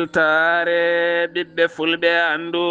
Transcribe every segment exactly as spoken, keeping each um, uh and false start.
Weltaare ɓiɓɓe fulɓe, anndu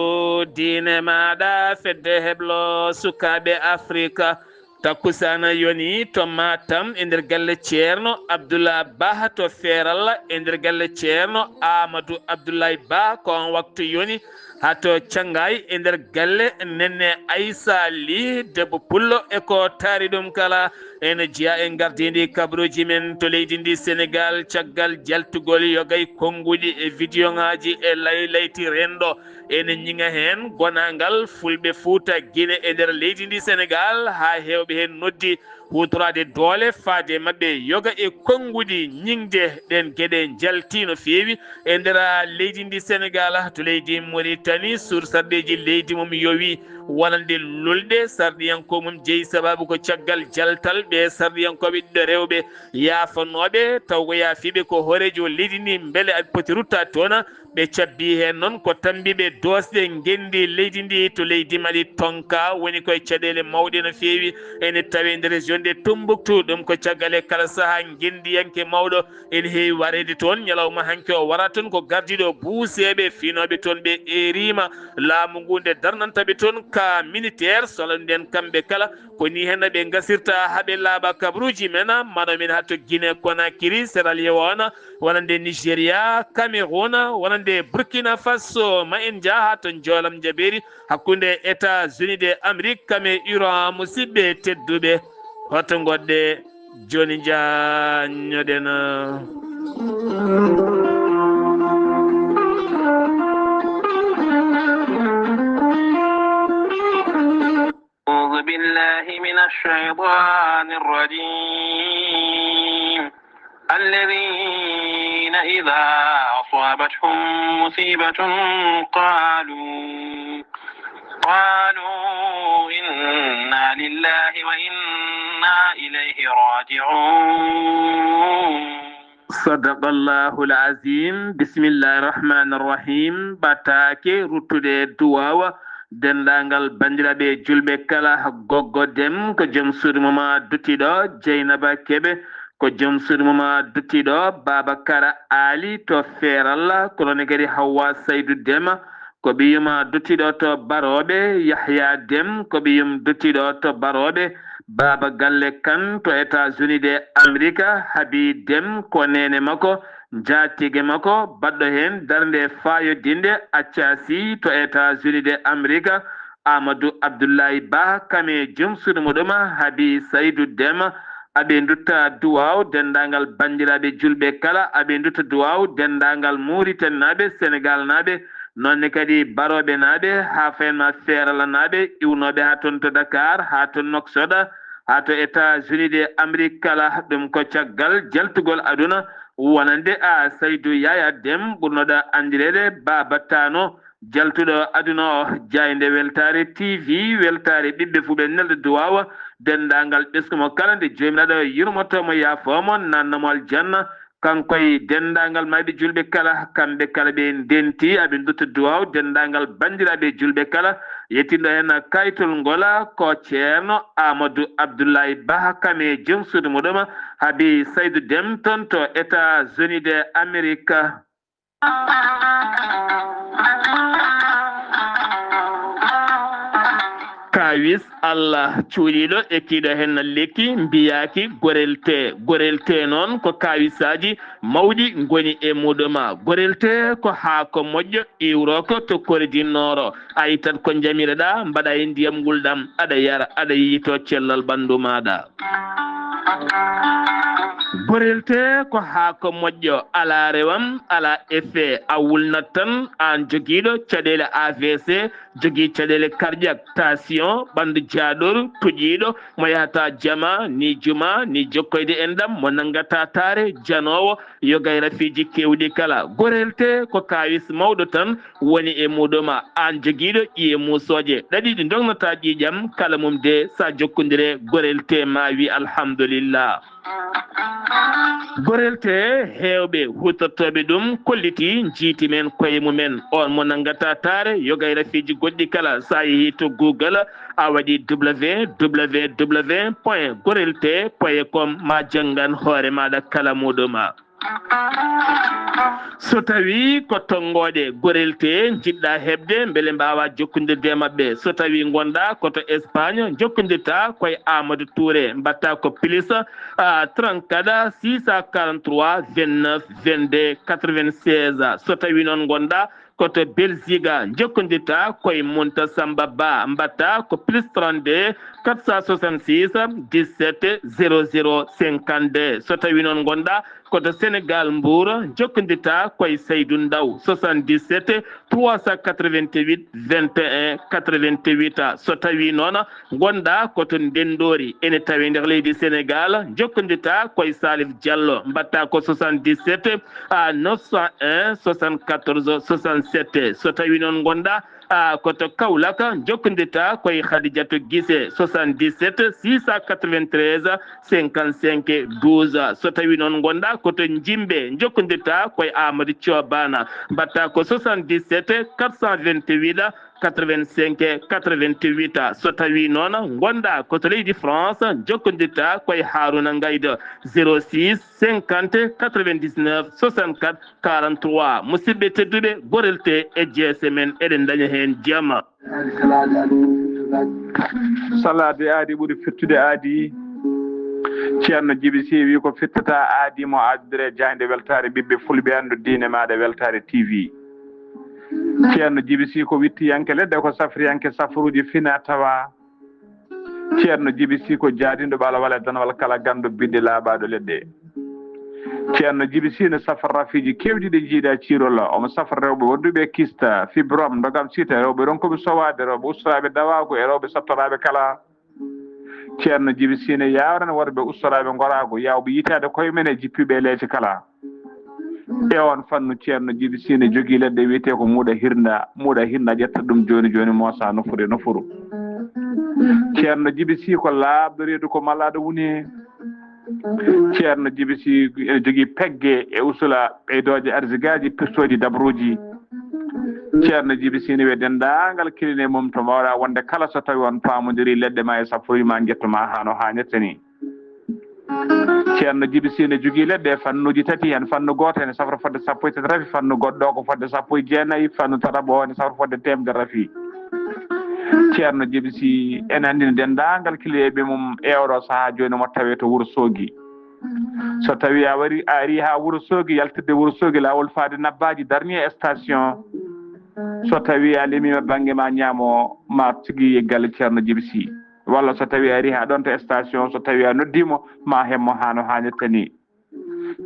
diine maaɗa, fedde heblo sukaaɓe Afrika. Takkusaana yoni to Matam e nder galle Ceerno Abdullah Bah to Feeralla, e nder galle Ceerno Amadou Abdoulaye Bah ko on waktu yoni haa to Canngaay e nder galle Nenne Aysa Li debbo pullo e ko taari ɗum kala. Ene jeyaa e ngardiindi kabaruuji men to leydi ndi Senegaal, caggal jaltugol yogay konnguɗi e vidiyoŋaaji e laylayti renndo. Ene ñiŋa heen gonaangal fulɓe Fuuta Gine e nder leydi ndi Senegaal, haa heewɓe heen noddi huutoraade doole faade maɓɓe yoga e konnguɗi ñiŋde. Ɗeen geɗe njalti no feewi e nder leydi ndi Senegaal, to leydi Moritani, sursarɗeeji leydi mum yowi wonande lulde sarɗiyankoo mum jeyi, sabaabu ko caggal jaltal ɓe sarɗiyankooɓe ɗiɗo rewɓe yaafanooɓe, taw ko yaafiiɓe ko hooreejo leydi ndi, mbele aɓe poti ruttaade toon. Ɓe cabbii heen noon ko tammbiiɓe doosɗe ngenndi leydi ndi to leydi Mali, Tonka, woni koye caɗeele mawɗe no feewi, ene tawee nder région de Tombouctou. Ɗum ko caggal e kala sahaa ngenndiyanke mawɗo ene heewi wareede toon. Ñalawma hanki o wara toon ko gardiiɗo buuseeɓe fiinooɓe toon, ɓe eeriima laamu ngu nde darnanta ɓe toon ka militaire, solanuɗen kamɓe kala ko nii heen ɓe ngasirta haa ɓe laaɓa kabaruuji men, mano men haa to Guinée Conakry, Sierra Leone, wonande Nigeria, Cameroun, wonande Burkina Faso. Ma en njah haa to Njoolam Njabeeri hakkunde États-Unis de Amérique kam e Iran. Musidɓe tedduɓe, hoto ngoɗɗe jooni, njah ñoɗen. أعوذ بالله من الشيطان الرجيم. الذين إذا أصابتهم مصيبة قالوا، قالوا إنا لله وإنا إليه راجعون. Sadaqallahul Azim. Bismillahir Rahmanir Rahim. Ɓataake ruttude e duwaawa denndaangal banndiraaɓe julɓe kala. Goggo Dem ko joom suudu mum duttiiɗo, Jeynaba Kebe ko joom suudu mum duttiiɗo, Baaba Kara Aali to Feeralla, ko noon kadi Hawwa Saydu Dema ko ɓiyum duttiiɗo to Barooɓe, Yahya Dem ko ɓiyum duttiiɗo to Barooɓe, Baaba Galle Kan to États-Unis de Amérique, Habi Dem ko neene makko, njaatige makko, baɗɗo heen darnde faayodinde, Accasi to États-Unis de Amérique, Amadou Abdoulaye Ba, kam e joom suudu muɗum, Habi Saydu Dem, aɓe ndutta duwaaw denndaangal banndiraaɓe julɓe kala, aɓe ndutta duwaaw denndaangal Muritaninaaɓe, Senegaalnaaɓe, noon ne kadi Barooɓenaaɓe, haa fayin ma Feeralanaaɓe, iwnooɓe haa toon to Dakar, haa to Nouakchott, haa to États-Unis de Amérique kala. Ɗum ko caggal jaltugol aduna wonande a Saydu Yaya Dem, ɓurnoɗo anndireede Baaba Tano, jaltuɗo aduna o, jaaynde Weltaare T V, weltaare ɓiɓɓe fulɓe nelda duwaawa, denndaangal ɓesngu mo kala, nde Joomiraaɗo yurmoto mo, yaafoo mo, naatna mo aljanna, kanko e denndaangal maayɓe julɓe kala, kamɓe kala ɓe ndenti, aɓe ndutta duwaaw denndaangal banndiraaɓe julɓe kala, yettinɗo heen kayitol ngol ko Ceerno Amadou Abdoulaye Ba, kam e joom suudu muɗum, Habi Saydu Dem, toon to États-Unis de Amérique. Kaawis Allah cuuɗiiɗo, ekkiiɗo heen lekki, mbiyaaki gorel tee. Gorel tee noon ko kaawisaaji mawɗi ngoni e muɗum. Gorel tee ko haako moƴƴo, iwrooko to Kore du Nord. A ittat ko njamireɗaa, mbaɗa e ndiyam ngulɗam, aɗa yara, aɗa yiytoo cellal ɓanndu maaɗa. Gorel tee ko haako moƴƴo, alaa rewam, alaa effet, a wulnat tan, aan jogiiɗo caɗeele A V C, jogii caɗeele cardiaque, tension, ɓanndu jaaɗoru, toƴiiɗo, mo yahata jama, ni juma, ni jokkoyde enɗam, mo nanngata taare, janoowo, yoga e rafiiji keewɗi kala. Gorel tee ko kaawis mawɗo tan woni e muɗum, aan jogiiɗo ƴiye muusooje ɗaɗi ɗi ndognataa ƴiiƴam kala mum de, so a jokkondire gorel tee ma wi alhamdulillah. Gorel tee heewɓe huutortooɓe ɗum kollitii, njiiti men koye mumen. Oon mo nanngata taare, yoga e rafiiji goɗɗi kala, so a yehii to Google, a waɗi W W W point gorel tee point com, ma janngan hoore maaɗa kala muɗum. So tawii ko tonngooɗe gorelte njiɗɗa heɓde, mbele mbaawaa jokkondirde e maɓɓe. So tawii ngonɗaa ko to Espagne, njokkondirtaa ko e Amadou Touré, mbaɗtaa ko plus, ah, trente-quatre, six cent quarante-trois, vingt-neuf, vingt-deux, quatre-vingt-seize. So tawii noon ngonɗaa ko to Belgique, njokkondirtaa ko e Munta Samba Ba, mbaɗtaa ko plus trente-deux, quatre cent soixante-six, dix-sept, zéro zéro, cinquante-deux. So tawii noon ngonɗaa ko to Sénégal, Mbour, njokkondirtaa ko e Saydou Ndaw, soixante-dix-sept, trois cent quatre-vingt-huit, vingt et un, quatre-vingt-huit. So tawii noon ngonɗaa ko to Ndenndoori, ene tawee nder leydi Sénégal, njokkondirtaa ko e Salif Diallo, mbaɗtaa ko soixante-dix-sept, à neuf cent un, soixante-quatorze, soixante-sept. So tawii noon ngonɗaa, ah, ko to Kaolack, njokkondirtaa ko e Khadijatou Guissé, soixante-dix-sept, six cent quatre-vingt-treize, cinquante-cinq, douze. So tawii noon ngonɗaa ko to Jimbe, njokkondirtaa ko e Amadou Thiobana, mbaɗtaa ko soixante-dix-sept, quatre cent vingt-huit, quatre-vingt-cinq, quatre-vingt-huit. So tawii noon ngonɗaa ko to leydi France, njokkondirtaa ko e Harouna Ngaydo, zéro six, cinquante, quatre-vingt-dix-neuf, soixante-quatre, quarante-trois. Musidɓe tedduɓe, gorelte e jeese men, eɗen ndaña heen jam. Salaade aadi ɓuri firtude aadi. Ceerno Jibi Sy wi ko firtata aadi mo addire jaaynde weltaare ɓiɓɓe fulɓe anndu diine maaɗa weltaare T V. Ceerno Jibi Sy ko wittiyanke leɗɗe, ko safriyanke safruuji fina tawa. Ceerno Jibi Sy ko jaadinɗo ɓalawal e danawal kala ganndo binndi laaɓaaɗo leɗɗe. Ceerno Jibi Sy ne safra rafiiji keewɗi ɗi jiidaa ciirol. Omo safra rewɓe wonduɓe kista, fibrome, ndogam sita, rewɓe ronkuɓe sowaade, rewɓe ustoraaɓe dawaagu e rewɓe sattoraaɓe kala. Ceerno Jibi Sy ne yaawrana worɓe ustoraaɓe ngoraagu, yaawɓe yitaade koye men e jippiiɓe e leece kala. E oon fannu, Ceerno Jibi Sy ne jogii leɗɗe wiyetee ko muuɗa hirnda. Muuɗa hirnda ƴetta ɗum jooni jooni moosa nofuru e nofuru. Ceerno Jibi Sy ko laaɓɗo reedu, ko malaaɗo woni. Ceerno Jibi Sy ene jogii pegge e usula ɓeydooje arsigaaji, pirtooji dabruuji. Ceerno Jibi Sy ne wiya denndaangal kiline mum to mbaawɗaa wonde kala so tawii on paamondirii leɗɗe ma e safruuji ma njettu ma haa no haanirta ni. Ceerno Jibi Sy ne jogii leɗɗe e fannuuji tati, heen fannu gooto ene safra fodde sappo e tati rafi, fannu goɗɗo ko fodde sappo e jeenayi, fannu tataɓo o ene safra fodde teemedere rafi. Ceerno Jibi Sy ene anndina denndaangal kiliyeeɓe mum e oɗo sahaa jooni mo tawee to Wuro Soogi. So tawii a wari, a arii haa Wuro Soogi, yaltirde Wuro Soogi, laawol faade Nabbaaji, dernier station. So tawii a lemiima bannge ma ñaamo, ma tigi galle Ceerno Jibi Sy. Walla so tawii a arii haa ɗoon to station, so tawii a noddii mo, ma heɓ mo haa no haanirta ni.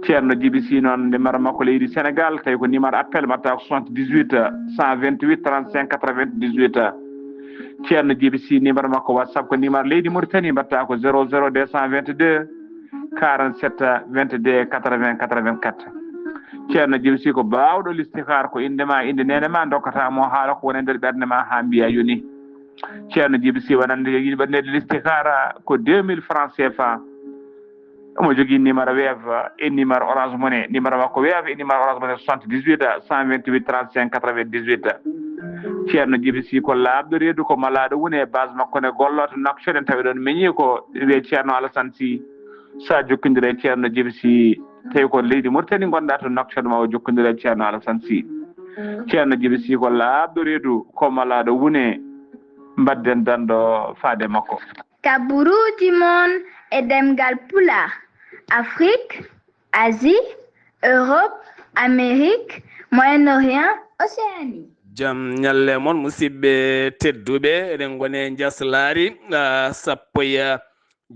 Ceerno Jibi Sy noon, numéro makko leydi Sénégal, tawi ko numéro appel, mbaɗta ko soixante-dix-huit, cent vingt-huit, trente-cinq, quatre-vingt-dix-huit. Ceerno Jibi Sy, numéro makko WhatsApp ko numéro leydi Mauritanie, mbaɗta ko zéro zéro deux cent vingt-deux, quarante-sept, vingt-deux, quatre-vingts, quatre-vingt-quatre. Ceerno Jibi Sy ko baawɗo listixaar, ko innde ma, innde neene ma, ndokkata mo haala ko woni e nder ɓernde ma haa mbiya yoni. Ceerno Jibi Sy wonande yiɗɓe neɗɗo listixaara ko deux mille francs C F A. Omo jogii numéro Wave e numéro Orange Money. Numéro makko Wave e numéro Orange Money, soixante-dix-huit, cent vingt-huit, trente-cinq, quatre-vingt-dix-huit. Ceerno Jibi Sy ko laaɓɗo reedu, ko malaaɗo woni e base makko ne gollo to Nouakchott, en tawi ɗoon miñi ko wiyee Ceerno Alassane Sy. So a jokkondire e Ceerno Jibi Sy, tawi ko leydi Mauritanie ngonɗaa to Nouakchott, ma o jokkondire e Ceerno Alassane Sy. Ceerno Jibi Sy ko laaɓɗo reedu, ko malaaɗo woni, mbadden danndo faade makko. Kaburuuji mon e ɗemngal Pulaar, Afrik, Asie, Europe, Amérique, Moyen-Orient, Océanie. Jam ñalle mon, musidɓe tedduɓe, eɗen ngoni e njaslaari, ah, sappo e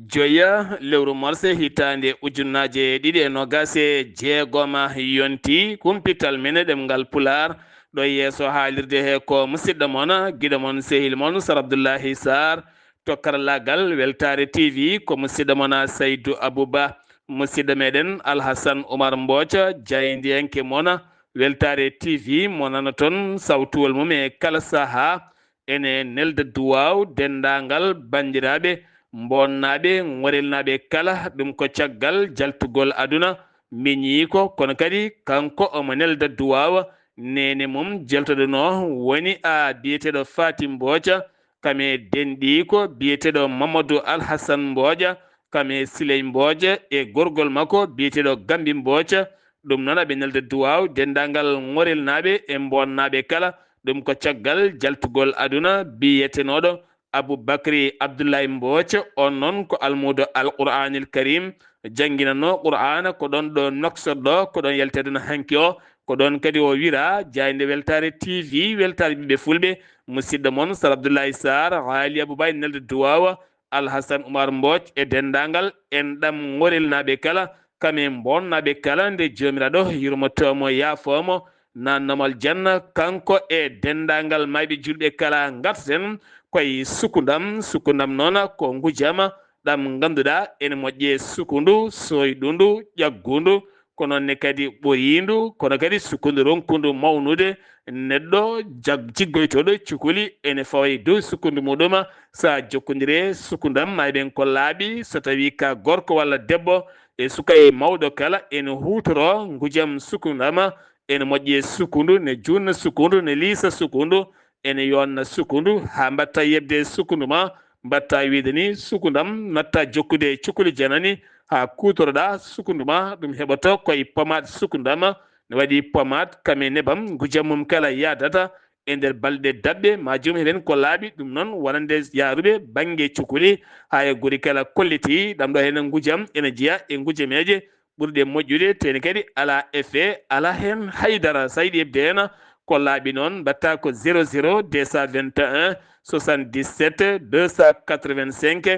joya lewru morse hitaande ujunnaaje ɗiɗi e noogaas e jeegom yonti. Kumpital men e ɗemngal Pulaar ɗo yeeso haalirde he ko musidɗo mon, giɗo mon, sehil mon, Sar Abdullahi Sarr. To karallaagal Weltaare T V ko musidɗo mon Saydu Abuba. Musidɗo meɗen Alhasan Umar Mbooca, jaayndiyanke mon Weltaare T V, mo nana toon sawtuwol mum e kala sahaa. Ene nelda duwaaw denndaangal banndiraaɓe Mboonnaaɓe, Ŋorelnaaɓe kala. Ɗum ko caggal jaltugol aduna miñiiko, kono kadi kanko omo nelda duwaaw neene mum jeltoɗo no woni a biyeteeɗo Fatim Mbooca, kam e denɗiiko biyeteeɗo Mamadou Alhassane Mbooƴa, kam e Siley Mbooƴa e gorgol makko biyeteeɗo Gambi Mbooƴa, Ɗum noon, aɓe nelda duwaaw denndaangal Ŋorelnaaɓe e Mboonnaaɓe kala. Ɗum ko caggal jaltugol aduna biyetenooɗo Aboubacry Abdoulaye Mbooc. On noon ko almuudo Alqur'aanil Kariim, jannginanoo Qur'aana ko ɗoon ɗo Nouakchott ɗo, ko ɗoon yalti aduna hanki o. Ko ɗoon kadi o wira jaaynde Weltaare T V, weltaare ɓiɓɓe fulɓe. Musidɗo mon Sar Abdoulaye Sarr, Haali Aboubaye nelda duwaawa, Alhasan Oumar Mbooc e denndaangal enɗam Ŋorelnaaɓe kala, kam e Mboonnaaɓe kala, nde Joomiraaɗo yurmotoo mo, yaafoo mo, naatnoo mo aljanna, kanko e denndaangal maayɓe juulɓe kala. Ngarten koye Sukundam. Sukundam noon ko ngujam ɗam ngannduɗaa ene moƴƴi e sukundu, sooyɗundu, ƴaggundu, ko noon ne kadi ɓoriindu, kono kadi sukundu ronkundu mawnude. Neɗɗo jag-, jiggoytooɗo cukuli ene fawa e dow sukundu muɗum. So a jokkondire Sukundam, maayɓe ko laaɓi, so tawii ka gorko walla debbo, e suka e mawɗo kala ene huutoro ngujam Sukundam, ene moƴƴi e sukundu, ne juutna sukundu, ne liisa sukundu, ene yonna sukundu, haa mbaɗta yeɓde e sukundu ma, mbaɗta wiyde ni, Sukundam, natta jokkude e cukuli janani, haa kuutoroɗa sukundu ma, ɗum heɓoto koye pomaat Sukundam, ne waɗi pomaat kam e nebam, ngujam mum kala yahdata e nder balɗe daɓɓe, ma jom heɓen ko laaɓi, ɗum noon wonande yahruɓe bannge cukuli, haa e guri kala kolliti, ɗam ɗo heen ngujam ene jeya e ngujameeje ɓurɗe moƴƴude, teni kadi alaa effet, alaa heen haydara. So a yiɗi heɓde heen ko laaɓi noon, mbaɗta ko zéro zéro deux cent vingt et un soixante-dix-sept deux cent quatre-vingt-cinq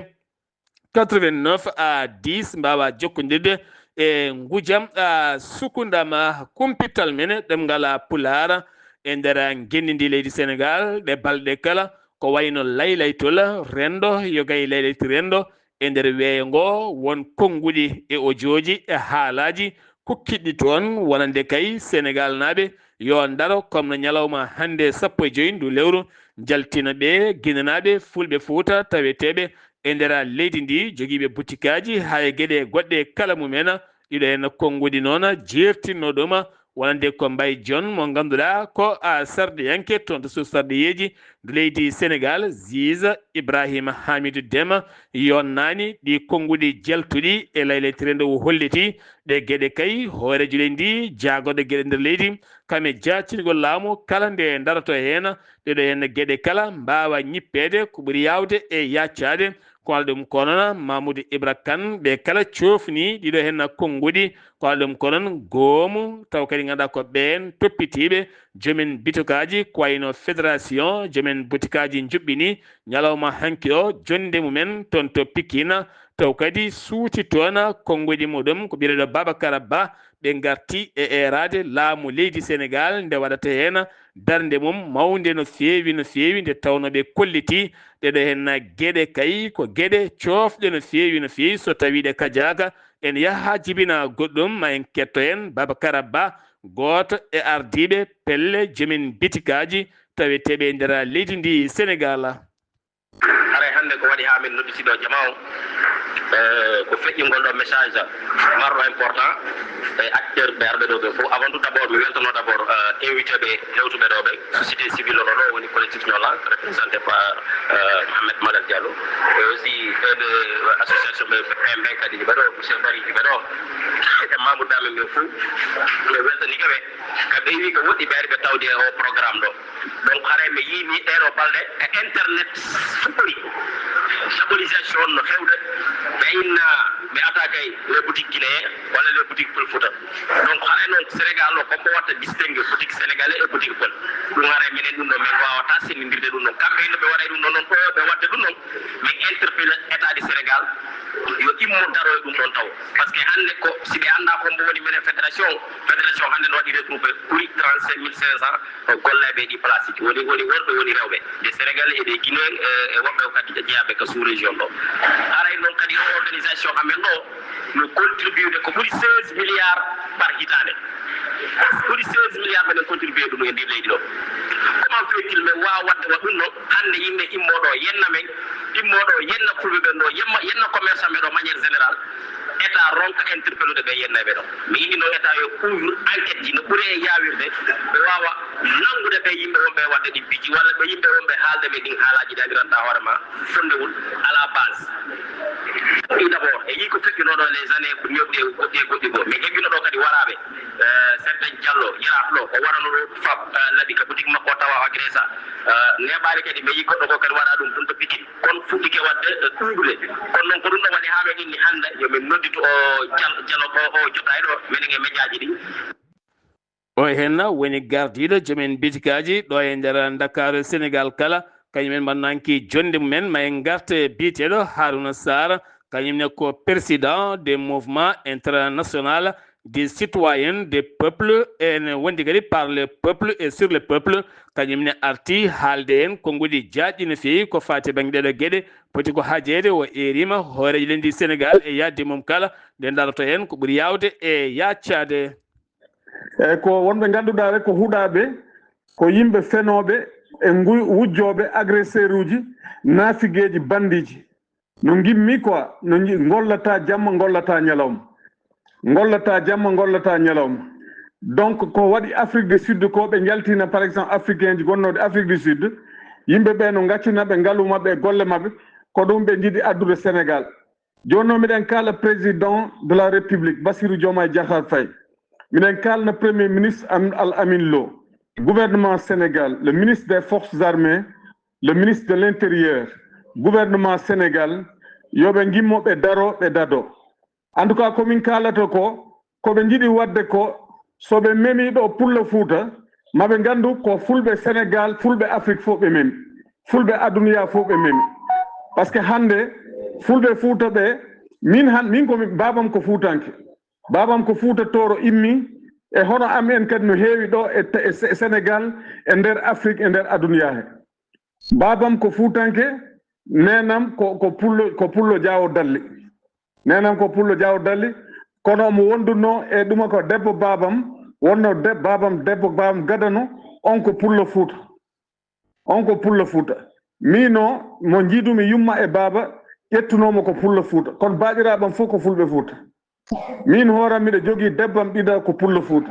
quatre-vingt-neuf à dix, mbaawa jokkondirde e ngujam, a, Sukundam, kumpital men ɗemngal Pulaar e nder ngenndi ndi leydi Senegaal, ɗe balɗe kala, ko wayno laylaytol renndo, yoga e laylayti renndo, e nder weeyo ngo, won konnguɗi e ojooji e haalaaji kokkiɗi toon, wonande kay Senegaalnaaɓe yo ndaro, comme no ñalawma hannde sappo e joy ndu lewru, njaltina ɓe Ginenaaɓe, Fulɓe Fuuta, taweteeɓe e nder leydi ndi, jogiiɓe butikaaji, haa e geɗe goɗɗe kala mum en, ɗiɗo heen konnguɗi noon jeertinno ɗum, wonande ko Mbaye John mo ngannduɗaa ko, a, sarɗiyanke toon to suuf sarɗiyeeji ndu leydi Senegaal, Ziz Ibrahima Hamidou Dema, yonnaani ɗi konnguɗi jaltuɗi e laylayti renndo o holliti ɗe geɗe kay, hooreejo leydi ndi, jaagorɗo geɗe nder leydi, kam e jaacingol laamu kala nde daroto heen, ɗeɗo heen geɗe kala mbaawa ñippeede ko ɓuri yaawde e yaaccaade. Ko walla ɗum ko noon Mamoudou Ibra Kane, ɓe kala coofni ɗiɗo heen konnguɗi. Ko walla ɗum ko noon goomu, taw kadi ngannduɗaa ko ɓeen toppitiiɓe, joomen bitukaaji, ko wayno fédération, joomen butikaaji njuɓɓini ñalawma hanki o, jonnde mumen toon to Pikine, taw kadi suuti toon konnguɗi muɗum, ko biyeteeɗo Babacar Ba, ɓe ngarti e eeraade laamu leydi Senegaal nde waɗata heen darnde mum mawnde no feewi, no feewi, nde tawnoo ɓe kolliti ɗeɗo heen geɗe kay ko geɗe coofɗe no feewi, no feewi. So tawii ɗe kajaaka, en yaha jibina goɗɗum, ma en ketto heen Babacar Ba, gooto e ardiiɓe pelle joomen bitikaaji taweteeɓe e nder leydi ndi Senegaal. Haray hannde ko waɗi haa min nodditi ɗo jama o, eh, ko feƴƴingol ɗo message marɗo important e acteur ɓe arɓe ɗo ɓe fof. Avant tout d'abord, mi weltano d'abord, eh, invité ɓe hewtuɓe ɗo ɓe, société civile ɗo, ɗo woni collectif Ñoola, représenté par, eh, Mohamed Malal Diallo, et aussi ɓe, ɓe association ɓe, ɓe P M ɓe kadi ɓe ɗo, monsieur Bari ɓe ɗo, e Mamoudou Dame ɓe fof, ɓe weltani ɓe, ka ɓe wi ko woɗɗi ɓe ari ɓe tawde e o programme ɗo. Donc haray mi yii mi ɗeɗo balɗe ka internet fuɗɗori. Diabolisation no hewde. Ɓe inna ɓe attaqué les boutiques guinéens walla les boutiques Pël Fuuta. Donc haray noon Sénégal o, comme ɓe watta distingué boutique sénégalais e boutique Pël. Ɗum haray minen ɗum ɗo min wawata sennindirde ɗum ɗon. Kamɓe no ɓe waɗay ɗum ɗon noon, ɗo ɓe waɗde ɗum ɗon. Min interpellé État du Sénégal yo immo daro e ɗum ɗon taw. Par ce que hannde ko, si ɓe annda ko mbo woni minen fédération, fédération hannde no waɗi regroupé ɓuri trente-cinq mille cinq cents ko golleeɓe e ɗi place ji, woni, woni worɓe, woni rewɓe, des Sénégalais et des Guinéens, e, e woɓɓe kadi e jeyaaɓe ka sous région ɗo. Haray noon kadi o organisation amen ɗo no contribué ko ɓuri seize milliards par hitaande. Ɓuri seize milliards minen contribué ɗum e nder leydi ɗo. Comment fait-il min waawa waɗde wa ɗum ɗo, hannde yimɓe immoo ɗo yenna men, immoo ɗo yenna fulɓe ɓen ɗo, yemma, yenna commerçant ɓe ɗo manière générale, État ronka interpellude ɓe yenneeɓe ɗo. Mi yiɗi noon État yo ouvre enquête ji no ɓuri e yaawirde, ɓe waawa nanngude ɓe yimɓe wonɓe e waɗde ɗi piiji, walla ɓe yimɓe wonɓe haalde ɓe ɗin haalaaji ɗi anndiranta hoore ma fondewul à la base. D'abord, e yii ko feƴƴunoo ɗo les années ko ñoɓɗi e goɗɗi e goɗɗi goo. Mais heɓino ɗo kadi waraaɓe, eh, certain Diallo, Yaraaf ɗo, o warano ɗo fab, eh, laɓi ka boutique makko o tawa o agressa. Eh, neeɓaali kadi, mais yii goɗɗo ko kadi waɗa ɗum ɗum to Pikine. Kon fuɗɗike waɗde, eh, ɗuuɗude. Kono noon ko ɗum ɗo waɗi haa ɗo inni hannde, yo min nodditu o Dial-, Diallo o, o jottaa e ɗo, menen e mejaaji ɗi. O henna woni gardiiɗo joomen bitikaaji ɗo e nder Ndakaaru e Senegaal kala, kañum en mbaɗnanki jonnde mumen. Ma en ngarte biyeteeɗo Harouna Sarr, kañum ne ko président des mouvements international des citoyens des peuples, ene wondi kadi par le peuple et sur le peuple. Kañum ne arti haalde en konnguɗi jaajɗi no feewi ko faati e bannge ɗeɗo geɗe, poti ko haajeede o eerima hooreejo leydi Senegaal e yaajde mum kala, nde daroto en ko ɓuri yaawde e yaaccaade. Eyi, ko wonɓe ngannduɗaa ɓe ko huɗaaɓe, ko yimɓe fenooɓe e ngu-, wujjooɓe, agresseur uji, naafigeeji, bandiiji. No ngimmi quoi, no nji-, ngollata jamma, ngollata ñalawma. Ngollata jamma, ngollata ñalawma. Donc, ko waɗi Afrique du Sud ko ɓe njaltina, par exemple, africain ji gonnooɗi Afrique du Sud, yimɓe ɓe no ngaccina ɓe ngalu maɓɓe e golle maɓɓe, ko ɗum ɓe njiɗi addude Sénégal. Jooni noon, miɗen kaala président de la République, Bassirou Diomaye Diakhar Faye. Miɗen kaalna premier ministre Am-, Al Amin Lo, gouvernement Sénégal, le ministre des forces armées, le ministre de l'intérieur, gouvernement Sénégal, yo ɓe ngimmo, ɓe daro, ɓe dado. En tout cas, ko min kaalata ko, ko ɓe njiɗi waɗde ko, so ɓe memi ɗo Pullo Fuuta, ma ɓe nganndu ko fulɓe Senegaal, fulɓe Afrik fof ɓe memi, fulɓe aduniya fof ɓe memi. Par ce que hannde, fulɓe Fuuta ɓe, min han-, min ko mi, baabam ko Fuutanke. Baabam ko Fuuta Tooro immi, e hono am en kadi no heewi ɗo e, e Se-, Senegaal, e nder Afrik, e nder aduniya he. Baabam ko Fuutanke, neenam ko, ko Pullo, ko Pullo Jaawo Dalli. Neenam ko Pullo Jaawo Dalli, kono omo wondunoo e ɗuma ko debbo baabam, wonno de-, baabam, debbo baabam gadano, on ko Pullo Fuuta. On ko Pullo Fuuta. Miino mo njiidumi yumma e baaba, ƴettunoomo ko Pullo Fuuta. Kono baaɗiraaɓam fof ko Fulɓe Fuuta. Miin hooram miɗo jogii debbam ɗiɗa ko Pullo Fuuta.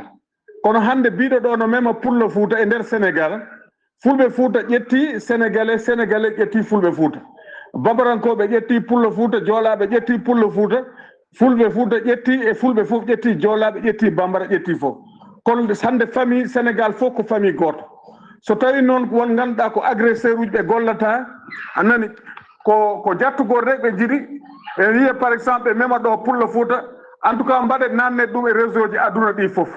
Kono hannde biiɗo ɗo no mema Pullo Fuuta e nder Senegaal, Fulɓe Fuuta ƴetti Senegale, Senegale ƴetti Fulɓe Fuuta. Bambarankooɓe ƴetti Pullo Fuuta, Joolaaɓe ƴetti Pullo Fuuta, Fulɓe Fuuta ƴetti, e Fulɓe fof ƴetti, Joolaaɓe ƴetti, Bambara ƴetti fof. Kono hannde famille Senegaal fof ko famille gooto. So tawii noon won ngannduɗaa ko agresseur uji ɓe gollata, a nani, ko, ko jattugol rek ɓe njiɗi, ɓe wiya par exemple ɓe mema ɗo Pullo Fuuta, en tout cas mbaɗe nanne ɗum e réseau ji aduna ɗi fof.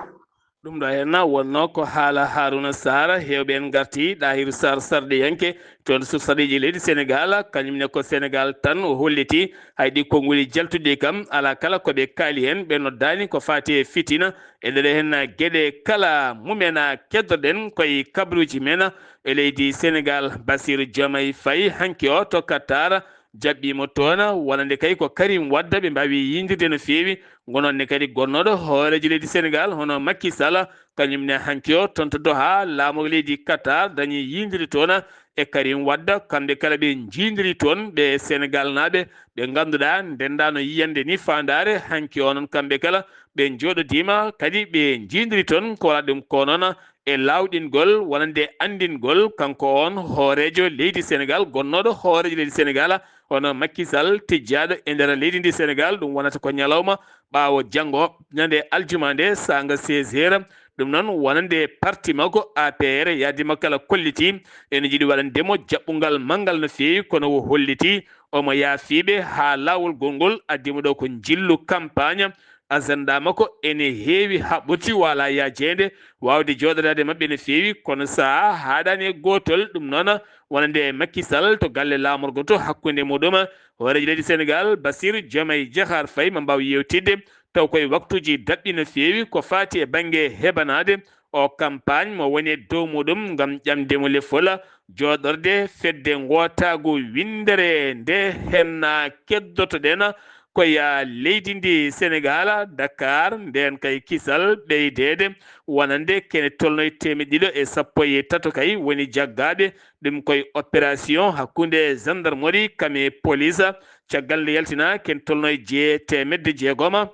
Ɗum ɗo henna wonno ko haala Harouna Sarr, heewɓe en ngarti Ɗahiru Sarr sarɗiyanke, toon sur sarɗiiji leydi Senegaal, kañum ne ko Senegaal tan o holliti, hay ɗi konnguɗi jaltuɗi kam, alaa kala ko ɓe kaali heen, ɓe noddaani ko faati e fitina, e nder heen geɗe kala mumen, keddoɗen koye kabaruuji men e leydi Senegaal. Bassirou Diomaye Faye hanki o to Qatar, jaɓɓiima toon, wonande kay ko Karim Wade ɓe mbaawi yiyndirde no feewi. Ngononne kadi gonnooɗo hooreejo leydi Senegaal hono Macky Sall, kañum ne hanki o toon to Doha, laamorgo leydi Qatar dañi yiyndirde toon e Karim Wade. Kamɓe kala ɓe njiindiri toon ɓe Senegaalnaaɓe ɓe ngannduɗaa ndenndaano yiyande ni faandaare. Hanki o noon kamɓe kala ɓe njooɗodiima kadi ɓe njiindiri toon ko waɗa ɗum ko noon e laawɗingol wonande anndingol kanko on hooreejo leydi Senegaal, gonnooɗo hooreejo leydi Senegaal, hono Macky Sall, tijjaaɗo e nder leydi ndi Senegaal. Ɗum wonata ko ñalawma ɓaawo janngo, ñande aljuma nde, saanga seize heures. Ɗum noon wonande parti makko A P R, yahdi makko kala kolliti ene jiɗi waɗande mo jaɓɓungal manngal no feewi, kono o holliti omo yaafiiɓe haa laawol gongol addi mo ɗo ko njillu campagne. Agenda makko ene heewi haɓɓude wala yaajeende, waawde jooɗodaade maɓɓe no feewi, kono sahaa haaɗaani e gootol. Ɗum noon, wonande Macky Sall to galle laamorgo to, hakkunde muɗum hooreejo leydi Senegaal, Bassirou Diomaye Diakhar Faye, ma mbaaw yeewtidde, taw koye waktuuji daɓɓi no feewi ko faati e bannge heɓanaade o campagne mo woni e dow muɗum ngam ƴamde mo lefol jooɗorde fedde ngootaagu winndere nde. Henna keddotoɗen ko ya leydi ndi Senegaal, Dakar, ndeen kay kisal ɓeydeede wonande kene tolnoy teemeɗɗe ɗiɗo e sappo e tato kay woni jaggaaɓe. Ɗum koye opération hakkunde gendarmerie kame police. Caggal nde yaltina ken tolnoy jee-, teemedde jeegoma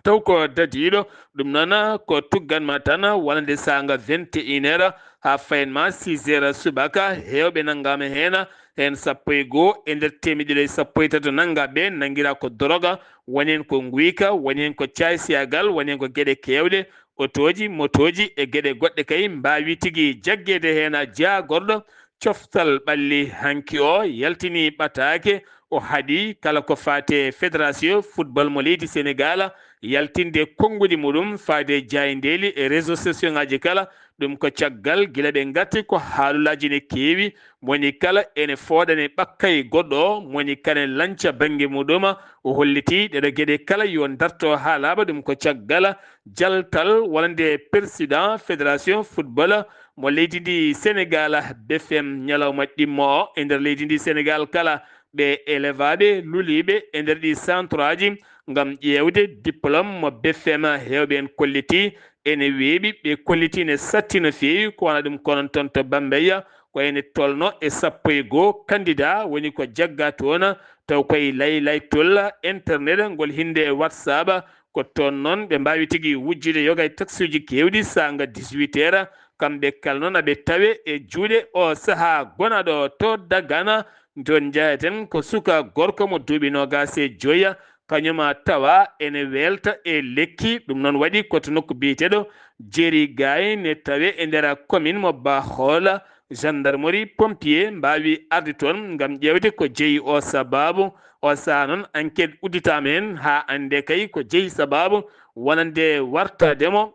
taw ko dadiiɗo. Ɗum noon ko tuggan ma tan wonande saanga vingt et une heures haa fayen ma six heures subaka. Heewɓe nanngaama heen, heen sappo e goo e nder teemedde ɗiɗi e sappo e tato nanngaa ɓe, nanngiraa ko doroga, woni heen ko nguyka, woni heen ko caaysiyagal, woni heen ko geɗe keewɗe, otooji, motooji e geɗe goɗɗe kay mbaawi tigi jaggeede heen. Jaagorɗo coftal ɓalli hanki o yaltini ɓataake, o haɗi kala ko faati e fédération football mo leydi Sénégal, yaltinde konnguɗi muɗum faade e jaayndeeli e réseaux sociaux ŋaaji kala. Ɗum ko caggal gila ɓe ngati ko haalulaaji ne keewi, moni kala ene fooɗani ɓakkay goɗɗo o, moni kala ne lanca bannge muɗum. O holliti ɗeɗo geɗe kala yo darto haa laaɓa. Ɗum ko caggal jaltal wonande président fédération football mo leydi ndi Sénégal, B F M, ñalawma ɗimmo o e nder leydi ndi Sénégal kala. Ɓe elevaaɓe luliiɓe e nder ɗi centre aji ngam ƴeewde diplôme mo B F M, heewɓe en kolliti ene weeɓi, ɓe kolliti ne satti no feewi. Ko wona ɗum ko noon toon to Bambeya, ko ene tolno e sappo e goo candidat woni ko jagga toon, taw koye laylaytol internet ngol hinnde e WhatsApp. Ko toon noon ɓe mbaawi tigi wujjude yoga e taxuuji keewɗi saanga dix-huit heures. Kamɓe kala noon aɓe tawe e juuɗe o sahaa gonaaɗo to Dagana. Toon njaheten ko suka gorko mo duuɓi noogaas e joya, kañum a tawa ene weelta e lekki. Ɗum noon waɗi ko to nokku biyeteeɗo Jeri Gaay ne tawe e nder commune mo Bahol. Gendarmerie, pompier mbaawi arde toon ngam ƴeewde ko jeyi o sababu. O sahaa noon enquête udditaama heen haa annde kay ko jeyi sababu wonande wartaade mo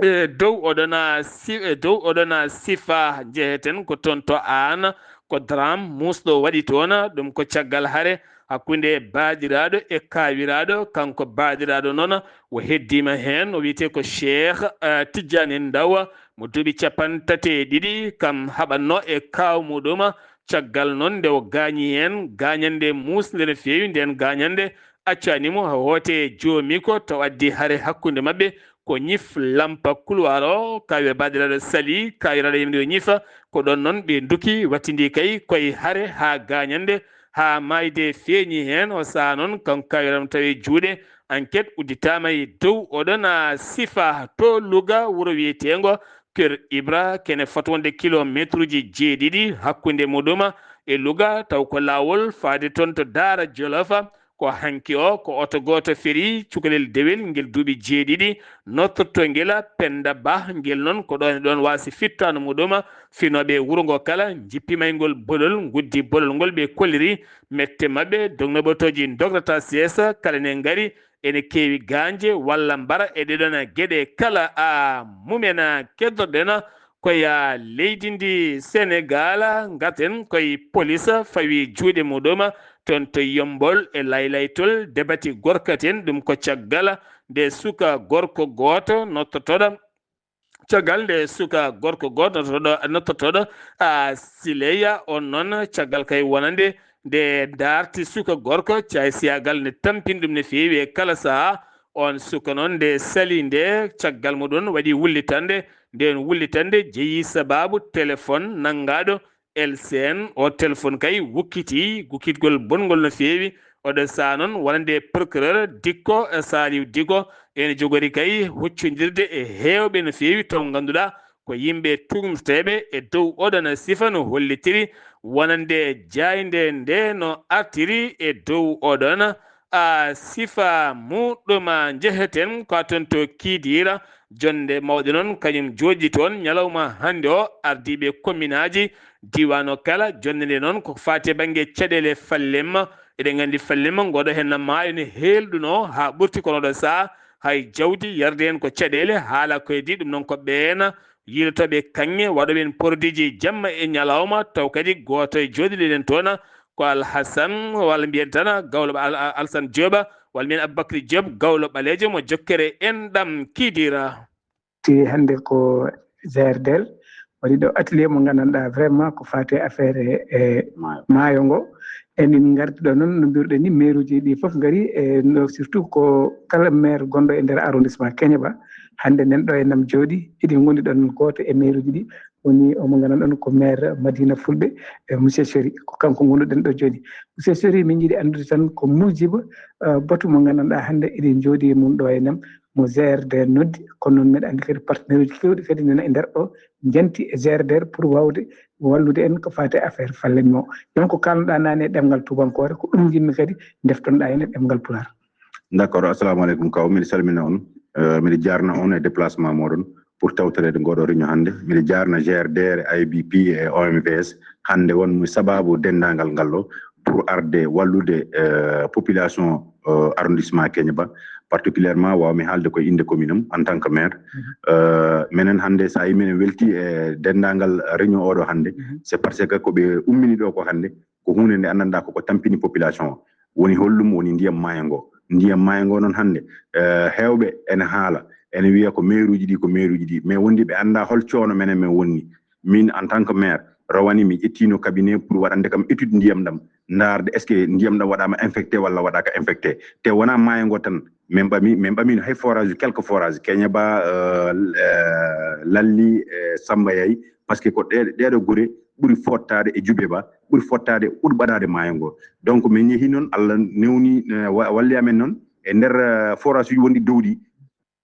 e dow oɗona si-, e dow oɗona sifa. Njeheten ko toon to Aan, ko drame muusɗo waɗi toon. Ɗum ko caggal hare hakkunde baaɗiraaɗo e kaawiraaɗo. Kanko baaɗiraaɗo noon o heddiima heen, o wiyetee ko Cheikh, eh, Tijjani Ndaw, mo duuɓi capanɗe tati e ɗiɗi, kam haɓatno e kaaw muɗum. Caggal noon nde o gaañi heen, gaañannde muusnde no feewi, ndeen gaañannde accaani mo hoote e joomi ko, taw addi hare hakkunde maɓɓe ko ñif lampa couloir o, kawe baaɗiraaɗo sali, kawiraaɗo yimde o ñifa. Ko ɗoon noon ɓe nduki, wattindi kay koye hare haa gaañannde, haa maayde feeñi heen. O sahaa noon kanko kawiram tawi juuɗe. Enquête udditaama e dow oɗon, a, sifa to Louga, wuro wiyeteengo Kër Ibra, kene foti wonde kilomeetruuji jeeɗiɗi hakkunde muɗum e Louga, taw ko laawol faade toon to Daara Jolof. Ko hanki o, ko oto gooto ferii cukalel dewel ngel duuɓi jeeɗiɗi, nottortoo ngel Pennda Bah. Ngel noon ko ɗoon e ɗoon waasi fittaandu muɗum. Finooɓe wuro ngo kala njippi maayngol bolol, nguddi bolol ngol, ɓe kolliri mette maɓɓe, dognooɓe otooji ndograta seesa, kala ne ngari, ene keewi gaañde walla mbara e ɗee ɗoon geɗe kala. A, mumen keddorɗen koye leydi ndi Senegaal, ngaten koye polis fawi juuɗe muɗum toon to Yommbol e laylaytol debati gorkaten. Ɗum ko caggal nde suka gorko gooto nottotooɗo, caggal nde suka gorko gooto nottotooɗo, nottotooɗo, a, Sileya, on noon caggal kay wonande nde daarti suka gorko, caay siyagal ne tampini ɗum no feewi e kala sahaa. On suka noon nde sali nde, caggal muɗum waɗi wullitande, nden wullitande jeyi sababu téléphone nanngaaɗo L C N. O téléphone kay wukkiti, gukkitgol bonngol no feewi. Oɗo sahaa noon wonande procureur Dikko, e Saliou Dikko, ene jogori kay huccondirde e heewɓe no feewi, taw ngannduɗaa ko yimɓe tuumteeɓe e dow oɗon sifa no hollitiri wonande jaaynde nde no artiri e dow oɗon, a, sifa muɗum. Njeheten ko toon to Kidira, jonnde mawɗe noon kañum jooɗi toon ñalawma hannde o, ardiiɓe kominaaji diiwaan o kala. Jonnde nde noon ko faati e bannge caɗeele Fallemma. Eɗen nganndi Fallemma ngoɗo heen maayo ne heelɗuno haa ɓurti, kono oɗo sahaa hay jawdi yarde heen ko caɗeele, haala ko heddi ɗum noon ko ɓeen yiilotooɓe kaŋŋe, waɗooɓe heen produitji jamma e ñalawma, taw kadi gooto e jooɗiiɗo ɗen toon ko Alhasan, walla mbiyen tan Gawlo Ba-, Al-, Al-, Alsan Jooba, walla mbiyen Aboubacry Diop, Gawlo Ɓaleejo mo jokkere enɗam Kidira. Ti hannde ko G R D L waɗi ɗo atelier mo nganndanɗaa vraiment ko faati e affaire e, e maayo ngo. Emin ngarti ɗo noon no mbiruɗen ni, maire uji ɗi fof ngari, e no surtout ko kala maire gonɗo e nder arrondissement Keñeba. Hannde nen ɗo e nam jooɗi, eɗen ngondi ɗon gooto e maire uji ɗi. woni omo nganndanɗon ko maire Madina Fulɓe, e monsieur Sori, ko kanko ngonduɗen ɗo jooni. Monsieur Sori, min njiɗi anndude tan ko muujiba, eh, batu mo nganndanɗaa hannde eɗen njooɗi e mum ɗo e nam, mo G R D R noddi, kono noon meɗa anndi kadi partenaire uji keewɗi kadi nana e nder ɗo, njanti e G R D R pour waawde wallude en ko faati e affaire fallet mo. Ƴeew ko kaalnoɗaa naane e ɗemngal tuubankoore, ko ɗum njiɗmi kadi ndeftonoɗaa heen e ɗemngal pulaar. D'accord, assalamu aleykum kaw, miɗo salmina on, eh, miɗo jaarna on e déplacement moɗon pour tawtoreede ngoɗo réunion hannde. Miɗo jaarna G R D R, I B P e O M V S hannde won mo sababu denndaangal ngal ɗo pour arde wallude, eh, population, eh, arrondissement Keñeba, particulièrement waawmi haalde ko e innde commune am en tant que maire. Mhm. Eh, menen hannde so a yi minen welti e denndaangal réunion oɗo hannde, mhm, c'est parce que ko ɓe ummini ɗo ko hannde, ko huunde nde anndanɗaa koko tampini population o. Woni holɗum? Woni ndiyam maayo ngo. Ndiyam maayo ngo noon hannde, eh, heewɓe ene haala, ene wiya ko mairie uji ɗi, ko mairie uji ɗi. Mais wondi ɓe anndaa hol coono menen men wonni. Min, en tant que maire, rowani mi ƴettiino cabinet pour waɗande kam étude ndiyam ɗam, ndaarde est-ce que ndiyam ɗam waɗaama infecté walla waɗaaka infecté. Te wonaa maayo ngo tan, min ɓami, min ɓamiino hay forage, quelques forages, Keñeba, eh, eh, Lalli, eh, Samba Yayi, parce que ko ɗe, ɗeɗo gure ɓuri fottaade e Jubeba, ɓuri fottaade, ɓuri ɓadaade maayo ngo. Donc, min yehi noon, Allah newni, eh, wa-, walli amen noon e nder, eh, forage uji wonɗi dow ɗi,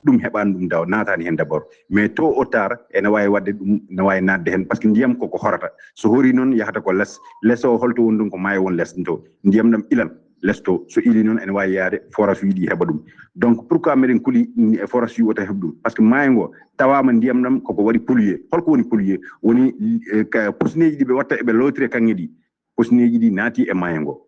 ɗum heɓaani ɗum daw, naataani heen d'abord. Mais tôt ou tard, ene waawi waɗde ɗum, ne waawi naatde heen, parce que ndiyam koko horata. So horii noon, yahata ko les, les o holto woni ɗum, ko maayo won les to. Ndiyam ɗam ilan les to. So ili noon, ene waawi yaade forage uji ɗi heɓa ɗum. Donc, pourquoi meɗen kuli, mm, e forage uji wota heɓ ɗum? Parce que maayo ngo tawaama ndiyam ɗam koko waɗi pollué. Holko woni pollué? Woni, eh, ka, posineeji ɗi ɓe watta, eɓe lootira kaŋŋe ɗi. Posineeji ɗi naati e maayo ngo.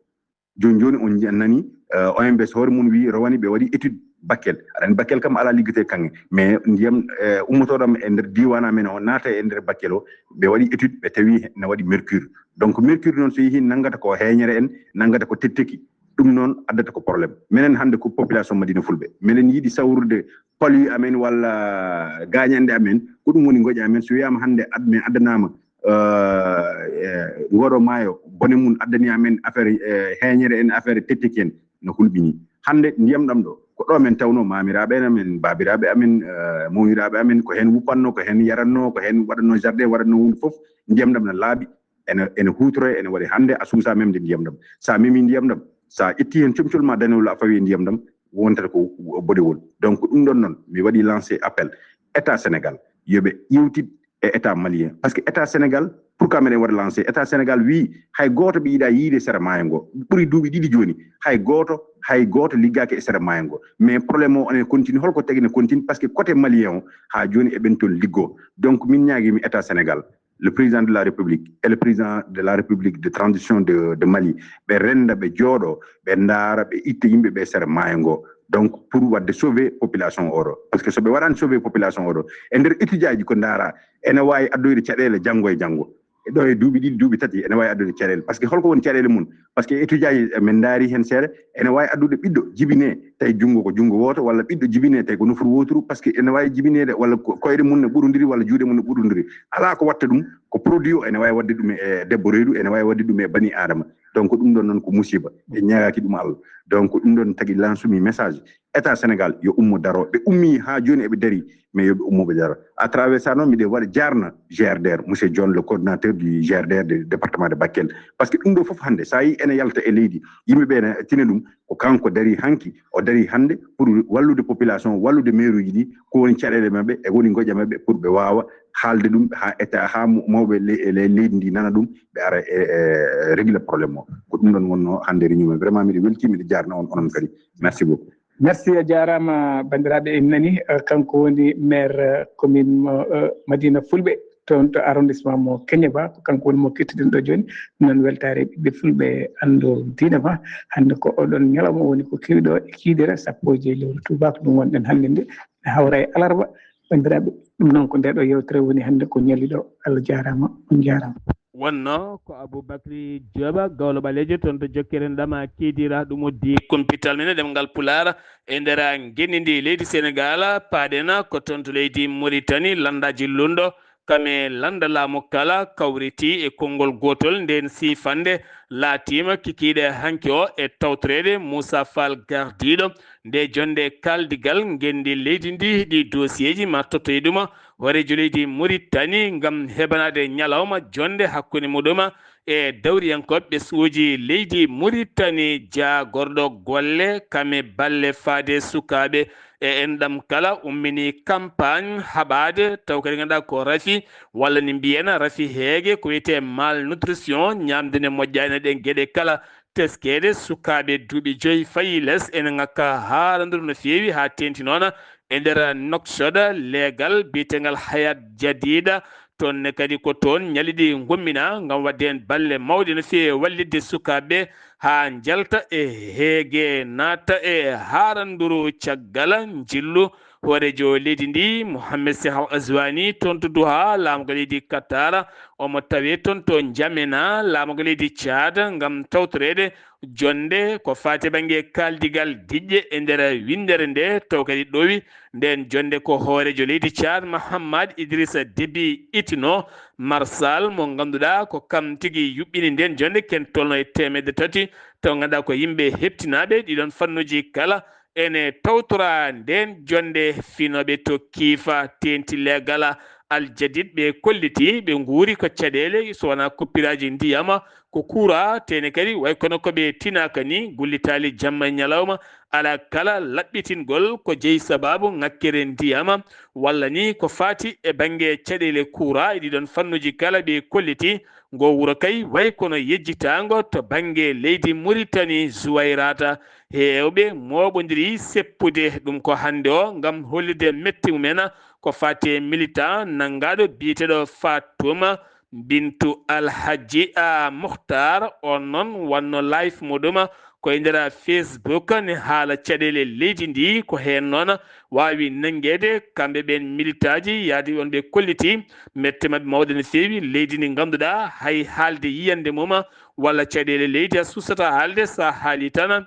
Jooni jooni on nji-, nani, eh, O M V S hoore mum wi rowani ɓe waɗi étude Bakel. Aɗa anndi Bakel kam alaa liggete kaŋŋe. Mais ndiyam, eh, ummotooɗo am e nder diiwaan amen o naata e nder Bakel o, ɓe waɗi étude, ɓe tawi ne waɗi mercure. Donc mercure noon so yehi nanngata ko heeñere en, nanngata ko tetteki. Ɗum noon addata ko problème. Menen hannde ko population Madina Fulɓe. Menen yiɗi sawrude palu amen walla gaañannde amen. Ko ɗum woni ngoƴa amen. So wiyaama hannde ad-, min addanaama, eh, eh, ngoɗo maayo, bone mum addani amen affaire, eh, heeñere en, affaire tetteki en, no hulɓini. Hannde ndiyam ɗam ɗo, ko ɗo men tawno maamiraaɓe en amen, baabiraaɓe amen, eh, mawniraaɓe amen, ko heen wuppanno, ko heen yaranno, ko heen waɗanno jardin, waɗanno huunde fof, ndiyam ɗam na laaɓi, ene, ene huutoroya, ene waɗi. Hannde a suusa memde ndiyam ɗam. So a memi ndiyam ɗam, so a itti heen comcol ma danewol a fawi e ndiyam ɗam, wontata ko boɗewol. Donc ɗum ɗon noon, mi waɗi lancé appel État Sénégal, yo ɓe ƴeewtit e État malien. Parce que État Sénégal, pourquoi meɗen waɗa lancé? État Sénégal wi hay gooto ɓe yiɗa yiide sera maayo ngo. Ɓuri duuɓi ɗiɗi jooni, hay gooto, hay gooto liggaaki e sera maayo ngo. Mais problème o ene continue. Holko tagi ne continue? Parce que côté malien o, haa jooni eɓen toon liggo. Donc min ñaagimi État Sénégal, le président de la République et le président de la République de transition de, de Mali, ɓe renda, ɓe jooɗo, ɓe ndaara, ɓe itta yimɓe ɓe sera maayo ngo. Donc pour waɗde sauver population oɗo, parce que so ɓe waɗaani sauver population oɗo, e nder étudiaji ko ndaara, ene waawi addoyde caɗeele janngo e janngo. E ɗo e duuɓi ɗiɗi, duuɓi tati, ene waawi addude caɗeele. Parce que holko woni caɗeele mum? Parce que étudiaji, eh, min ndaari heen seeɗa, ene waawi addude ɓiɗɗo jibine, tawi junngo ko junngo wooto, walla ɓiɗɗo jibine, tawi ko nofru wooturu, parce que ene waawi jibineede, walla ko-, koyɗe mum ne ɓurondiri, walla juuɗe mum ne ɓurondiri. Alaa ko watta ɗum, ko produit o, ene waawi waɗde ɗum e debbo reedu, ene waawi waɗde ɗum e bani Aadama. Donc ɗum ɗon noon ko musiba, ɓe ñaagaaki ɗum Allah. Donc ɗum ɗon tagi lancemi message, État Sénégal yo ummo daro. Ɓe ummi haa jooni eɓe dari, mais yo ɓe ummo ɓe daro. À travers ça noon, miɗen waɗa jaarna G R D R, monsieur John, le coordinateur du G R D R de département de Bakel. Parce que ɗum ɗo fof hannde, so a yi ene yalta e leydi, yimɓe ɓe ene tina ɗum, ko kanko dari hanki, o dari hannde pour wallude population, wallude maire uji ɗi, ko woni caɗeele maɓɓe, e woni ngoƴa maɓɓe, pour ɓe waawa haalde ɗum haa État, haa mo-, mawɓe le-, le-, leydi ndi nana ɗum, ɓe ara e, e régler problème o. Ko ɗum ɗon wonno hannde réunion men. Vraiment, miɗo welti, miɗo jaarna on, onon kadi. Merci beaucoup. Merci, a jaaraama, banndiraaɓe, en nani, eh, kanko woni maire, eh, commune mo, eh, Madina Fulɓe, toon to arrondissement mo Keñeba, ko kanko woni mo kettuɗen ɗo jooni. Noon weltaare ɓiɓɓe Fulɓe anndo diina ma. Hannde ko oɗon ñalawma woni ko kewi ɗo e Kidira, sappo e joy lewru tuubaako, ɗum wonɗen hannde nde, ne hawra e alarba. Banndiraaɓe, ɗum noon ko nde ɗo yewtere woni hannde ko ñali ɗo. Allah jaaraama, on jaaraama. Wonno ko Aboubacry Dioba, gawlo ɓaleejo toon to Jokkere Ndama Kidira, ɗum uddi kumpital men e ɗemngal Pulaar e nder ngenndi ndi leydi Senegaal. Paaɗen ko toon to leydi Mauritanie, lanndaaji lunndo, kam e lannda laamu kala, kawriti e konngol gootol. Ndeen siifannde laatiima kikiiɗe hanki o e tawtoreede Moussa Fall Gardiiɗo. Nde jonnde kaaldigal ngenndi leydi ndi, ɗi dossier ji ma tottoye ɗum hooreejo leydi Muritani ngam heɓanaade ñalawma jonnde hakkunde muɗuma e dawriyankooɓe ɓesnguuji leydi Muritani. Jaagorɗo golle kame balle faade sukaaɓe e enɗam kala ummini campagne haɓaade taw kadi ngannduɗaa ko rafi walla ni mbiyen rafi heege ko wiyetee malnutrition, ñaamde ne moƴƴaani ɗen geɗe kala. Teskeede sukaaɓe duuɓi joyi fayi les ene ŋakka haaranduru no feewi haa teenti noon e nder Nouakchott leegal biyetengal Hayat Jadida. Toon ne kadi ko toon ñalli ɗi ngummina ngam waɗde heen balle mawɗe no feewi e wallitde sukaaɓe haa njalta e heege naata e haaranduru. Caggal njillu hooreejo leydi ndi Mohamed Seh Al Ghazouani toon to Doha laamgo leydi Qatar, omo tawee toon to N'Djamena laamgo leydi Tchad ngam tawtoreede jonnde ko faati bannge kaaldigal diƴƴe e nder winndere nde taw kadi ɗowi ndeen jonnde ko hooreejo leydi Tchad Mahamat Idrissa Déby Itno Marsal mo ngannduɗaa ko kam tigi yuɓɓini ndeen jonnde ken tolno e teemedde tati taw ngannduɗaa ko yimɓe heɓtinaaɓe ɗiɗon fannuuji kala ene tawtora ndeen jonnde. Finooɓe to Kiifa teenti leegal Al Jadid ɓe kolliti ɓe nguuri ko caɗeele so wonaa kuppiraaji ndiyam ko kuura teene kadi way kono ko ɓe tinaaka ni gullitaali jamma e ñalawma alaa kala laɓɓitingol ko jeyi sabaabu ŋakkere ndiyam walla ni ko faati e bannge caɗeele kuura e ɗiɗon fannuuji kala ɓe kolliti. Ngo wuro kay way kono yejjitaango to bannge leydi Muritani Zuwayrata. Heewɓe mooɓondiri seppude ɗum ko hannde o ngam hollirde mette mumen ko faati e militant nanngaaɗo biyeteeɗo Fatuma Bintu Alhaji a Muhtar. On noon wonno live muɗum ko e nder Facebook ne haala caɗeele leydi ndi ko heen noon waawi nanngeede kamɓe ɓeen militaaji yaadi on ɓe kolliti mette maɓɓe mawɗe no feewi leydi ndi ngannduɗaa hay haalde yiyannde mum walla caɗeele leydi a suusata haalde so a haali tan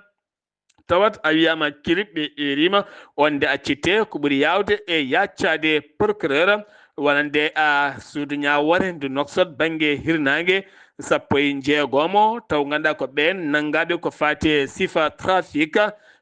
tawat a wiyaama kirib ɓe eerima on nde accitte ko ɓuri yaawde e yaccaade procureur wonande a suudu ñaawoore ndu Nouakchott bannge hirnaange sappo e njeegomo taw ngannduɗaa ko ɓeen nanngaaɓe ko faati e sifa trafic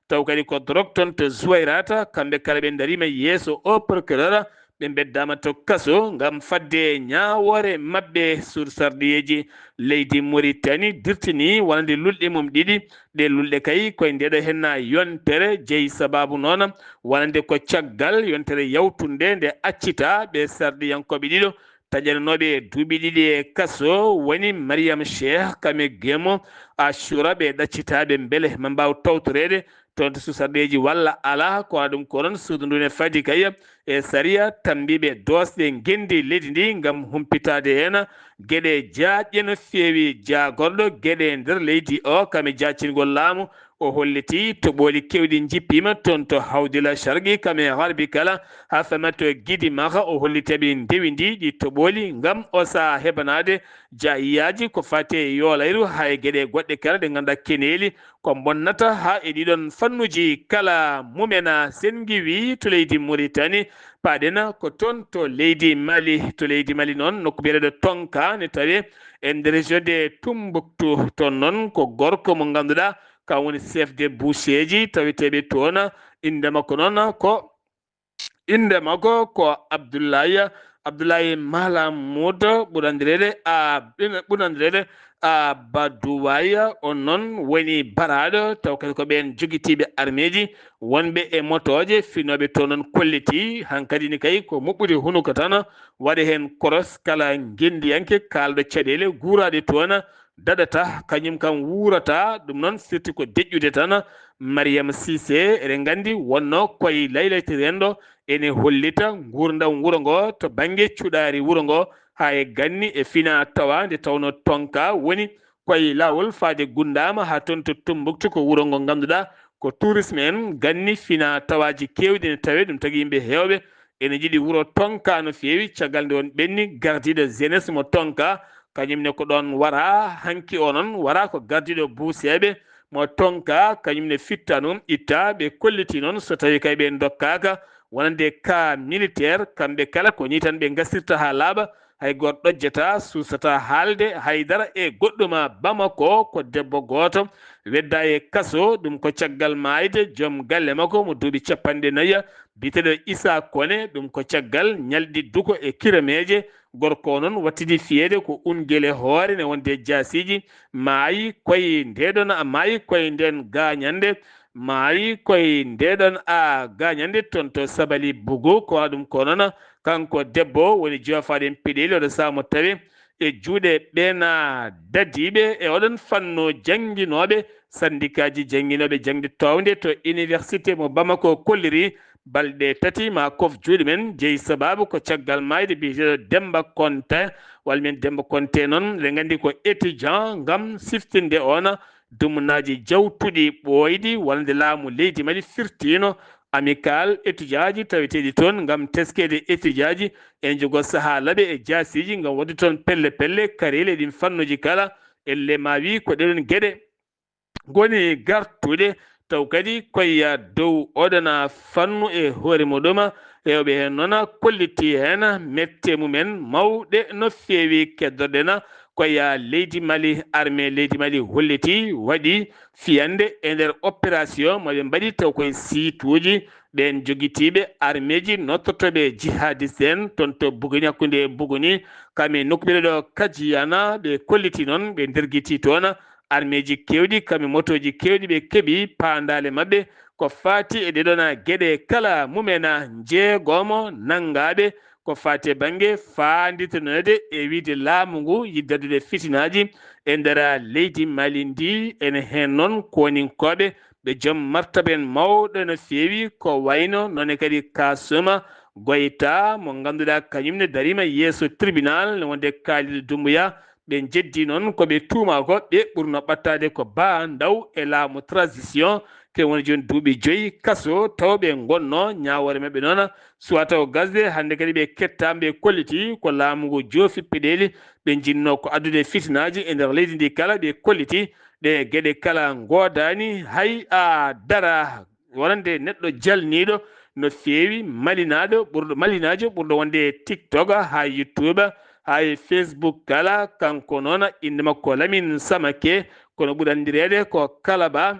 taw kadi ko drogue toon to Zuwayrata kamɓe kala ɓe ndariima yeeso o procureur ɓe mbeddaama to kaso ngam fadde ñaawoore maɓɓe. Suudu sarɗiyeeji leydi Muritani dirtini wonande lulɗe mum ɗiɗi. Ɗee lulɗe kay koye ndeeɗo henna yontere jeyi sabaabu noon wonande ko caggal yontere yawtunde nde accita ɓe sarɗiyankooɓe ɗiɗo taƴananooɓe duuɓi ɗiɗi e kaso woni Mariam Cheikh kame Gemo Ashura ɓe ɗaccitaaɓe mbele ma mbaaw tawtoreede toon to suudu sarɗiyeeji walla alaa ko wona ɗum ko noon suudu ndu ne fadi kay e sariya tammbiiɓe doosɗe ngenndi leydi ndi ngam humpitaade heen geɗe jaajɗe no feewi. Jaagorɗo geɗe nder leydi o kame jaacingol laamu o holliti toɓooli keewɗi njippiima toon to Hawdila Sharqi kame Garbi kala haa fama to Gidi Maxa o holliti aɓe ndewi ndi ɗi toɓooli ngam o saha heɓanaade jaayiyaaji ko faati e yoolayru haa e geɗe goɗɗe kala ɗe ngannduɗaa keneeli ko bonnata haa e ɗiɗon fannuuji kala mumen. Sen ngiwi to leydi Muritani paaɗen ko toon to leydi Mali. To leydi Mali noon nokku biyeteeɗo Tonka ne tawee e nder région de Tumbuktu. Toon noon ko gorko mo ngannduɗaa kam woni chef de boucheeji taweteeɓe toon. Innde makko noon ko innde makko ko Abdullahi Abdullahi Malamud ɓurandireede a ɓurandireede a Baduwaya. On noon woni baraaɗo taw kadi ko ɓeen jogitiiɓe armeeji wonɓe e motooje finooɓe to noon kolliti hankadi ni kay ko muɓɓude hunuko tan waɗa heen koros kala ngenndiyanke kaalɗo caɗeele guuraaɗe toon daɗata kañum kam wuurata ɗum noon firti ko deƴƴude tan. Mariam Sise eɗen nganndi wonno koye laylayti renndo ene hollita nguurndam wuro ngo to bannge cuɗaari wuro ngo haa e ganni e fina tawa nde tawnoo Tonka woni koye laawol faade Gundama haa toon to Tumbuktu ko wuro ngo ngannduɗaa ko tourisme en ganni fina tawaaji keewɗi ne tawee ɗum tagi yimɓe heewɓe ene njiɗi wuro Tonka no feewi caggal nde on ɓenni gardiiɗo jeunesse mo Tonka kañum ne ko ɗoon wara hanki o noon wara ko gardiiɗo buuseeɓe mo Tonka kañum ne fitta ɗum itta ɓe kolliti noon so tawii kay ɓe ndokkaaka wonande ka militaire kamɓe kala ko nii tan ɓe ngasirta haa laaɓa. Hay gooto ɗojjataa, suusataa haalde hay dara e goɗɗum. Bamako, ko debbo gooto weddaa e kaso, ɗum ko caggal maayde joom galle makko mo duuɓi capanɗe nayi, biyeteeɗo Issa Kone, ɗum ko caggal ñalɗi duko e kirameeje. Gorko o noon wattidi fiyeede ko Ungele Hoore ne wonde jaasiiji, maayi koye ndee ɗoon, maayi koye ndeen gaañannde, maayi koye ndee ɗoon a gaañannde toon to Sabali Bugu. Ko wala ɗum ko noon, kanko debbo woni joofaaɗo en peɗeeli, oɗo sahaa mo tawi e juuɗe ɓeena dadiiɓe e oɗon fannu jannginooɓe, sandikaaji jannginooɓe jaŋde toowde to Université mo Bamako kolliri balɗe tati ma kof juuɗe men, jeyi sabaabu ko caggal maayde biyeteeɗo Demba Konte, walla mbiyen Demba Konte noon, eɗen nganndi ko étudiant, ngam siftinde oon dumunaaji jawtuɗi ɓooyɗi wonande laamu leydi Mali firtiino Amicale étudiant ji taweteeɗi toon ngam teskeede étudiant ji e njogo sahaa laɓe e jaasiiji ngam waɗde toon pelle pelle, kareeli e ɗiin fannuuji kala. Elle ma wii ko ɗeɗon geɗe ngoni gartuɗe, taw kadi koye dow oɗona fannu e hoore muɗum, rewɓe heen noon kolliti heen mette mumen mawɗe no feewi. Keddorɗen koye leydi Mali, armée leydi Mali holliti waɗi fiyande e nder opération mo ɓe mbaɗi taw koye siituuji ɓeen jogitiiɓe armeeji nottotooɓe jihadiste en toon to Buguni, hakkunde e Buguni, kam e nokku biyeteeɗo Kajiyana. Ɓe kolliti noon ɓe ndergiti toon armeeji keewɗi, kam e motooji keewɗi ɓe keɓi paandaale maɓɓe ko faati e ɗeɗon geɗe kala mumen njeegomo nanngaaɓe ko faati e bannge faanditanoode e wiyde laamu ngu yiɗde addude fitinaaji e nder leydi Mali ndi. Ene heen noon koninkooɓe ɓe joom martaba en mawɗo no feewi, ko wayno noon kadi Kasuma Goyta mo ngannduɗaa kañum ne dariima yeeso tribunal ne wonde Khalidou Doumbouya. Ɓe njeddii noon ko ɓe tuumaa ko ɓe ɓurno ɓattaade ko baa ndaw e laamu transition, ke woni jooni duuɓi joyi kaso, taw ɓe ngonnoo ñaawoore maɓɓe noon suwaa taw gasde. Hannde kadi ɓe kettaama, ɓe kolliti ko laamu ngu joofi peɗeeli, ɓe njinnoo ko addude fitinaaji e nder leydi ndi kala. Ɓe kolliti ɗe geɗe kala ngoodaani hay a dara wonande neɗɗo jalniiɗo no feewi, malinaaɗo ɓurɗo, malinaajo ɓurɗo wonde e TikTok haa YouTube haa e Facebook kala. Kanko noon innde makko Lamine Samake, kono ɓuri anndireede ko Kalaba.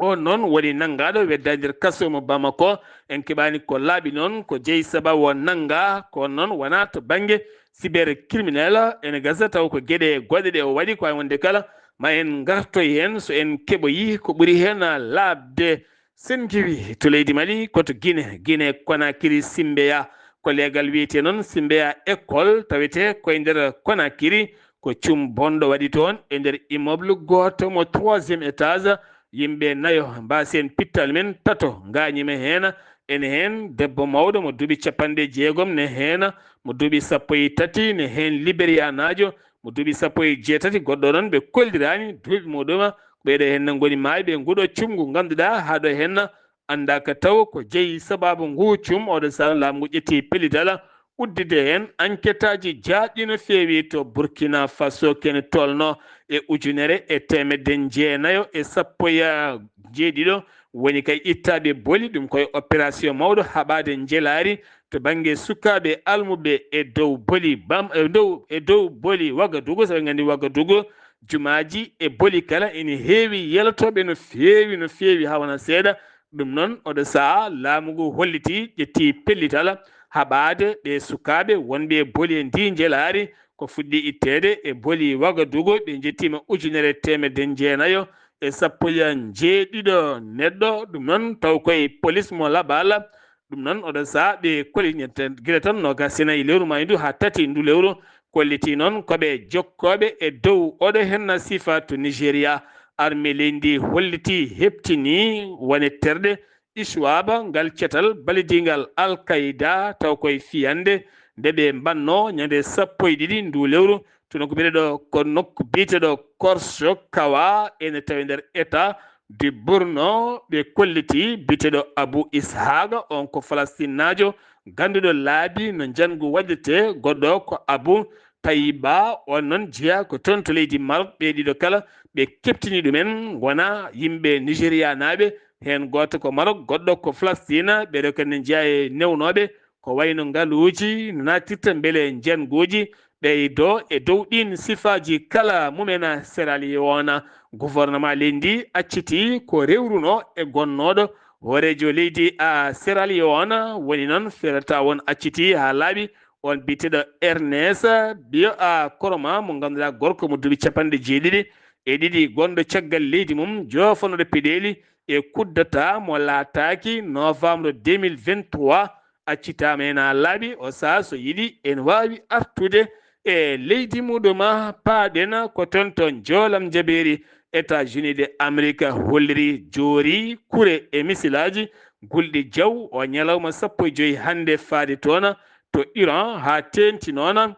On noon woni nanngaaɗo weddaade nder kaso mo Bamako. En keɓaani ko laaɓi noon ko jeyi sababu o nanngaa, ko noon wonaa to bannge cybercriminel. Ene gasa taw ko geɗe goɗɗe ɗe o waɗi ko wayi wonde kala ma en ngartoy heen so en keɓoyi ko ɓuri heen laaɓde. Sen kewi to leydi Mali ko to Gine, Gine Konakiri Simbeya. Ko leegal wiyetee noon Simbeya École tawetee koye nder Konakiri. Ko cum bonɗo waɗi toon e nder immeuble gooto mo troisième étage. Yimɓe nayo mbaasi en pittal men tato ngaañiima heen. Ene heen debbo mawɗo mo duuɓi capanɗe jeegom ne heen, mo duuɓi sappo e tati ne heen, liberiyanaajo mo duuɓi sappo e jeetati, goɗɗo noon ɓe kolliraani duuɓi muɗum. Ɓeeɗo heen ngoni maayɓe nguɗo cum ngu ngannduɗaa haa ɗo heen anndaaka taw ko jeyi sababu ngu cum. Oɗo saan laamu ngu ƴetti pellital udditde heen anketaaji jaaɗɗi no feewi to Burkina Faso, kene tolno e ujunere e teemedde jeenayo e sappo e jeeɗiɗo woni kay ittaaɓe boli, ɗum koye opération mawɗo haɓaade njelaari to bannge sukaaɓe almuɓe e dow boli bam, e dow, e dow boli Wagadugu. Sabu nganndi Wagadugu jumaaji e boli kala ene heewi yelotooɓe no feewi, no feewi haa wona seeɗa. Ɗum noon, oɗo sahaa, laamu ngu holliti, ƴetti pellital haɓaade ɓe sukaaɓe wonɓe e boli e ndi njelaari, ko fuɗɗi itteede e boli Wagadugu, ɓe njettiima ujunere e teemedde jeenayo e sappo e jeeɗiɗo neɗɗo. Ɗum noon, taw koye polis mo Labala. Ɗum noon, oɗo sahaa, ɓe kollitii gila tan noogaas e nayi lewru maayndu haa tati ndu lewru, kolliti noon ko ɓe jokkooɓe e dow oɗo henna sifa to Nigeria. Armée leydi ndi holliti, heɓtini wone terɗe Iswaba, ngal cetal balidingal Al Qaeda, taw koye fiyande nde ɓe mbanno ñande sappo e ɗiɗi ndu lewru to nokku biyeteeɗo, ko nokku biyeteeɗo Korso Kawa, ene tawi nder état de Borno. Ɓe kolliti biyeteeɗo Abu Ishaqa, on ko Falastinnaajo gannduɗo laabi no njanngu waɗirtee, goɗɗo ko Abu Tayiba, on noon jeyaa ko toon to leydi Maroc. Ɓe ɗiɗo kala ɓe keɓtini ɗumen, ngona yimɓe Nigerianaaɓe, heen gooto ko Maroc, goɗɗo ko Falastina. Ɓeeɗo kadi ne jeyaa e newnooɓe ko wayno ngaluuji no nattirta mbele njannguuji ɓeydo e dow ɗiin sifaaji kala mumen. Sierra Leone, gouvernement leydi ndi accitii ko rewruno e gonnooɗo hooreejo leydi a Sierra Leone, woni noon ferata won accitii haa laaɓi on biyeteeɗo Ernest, ɓiyo a Koroma, mo ngannduɗaa gorko mo duuɓi capanɗe jeeɗiɗi e ɗiɗi, gonɗo caggal leydi mum, joofanooɗo peɗeeli e kuddata mo laataaki novembre deux mille vingt-trois, accitaama heen haa laaɓi. O sahaa so yiɗi ene waawi artude e leydi muɗum. Paaɗen ko toon to njoolam jabeeri États-Unis de Amérique holliri joori kure e misilaaji gulɗi jaw o ñalawma sappo e joy hannde faade toon to Iran, haa teeŋti noon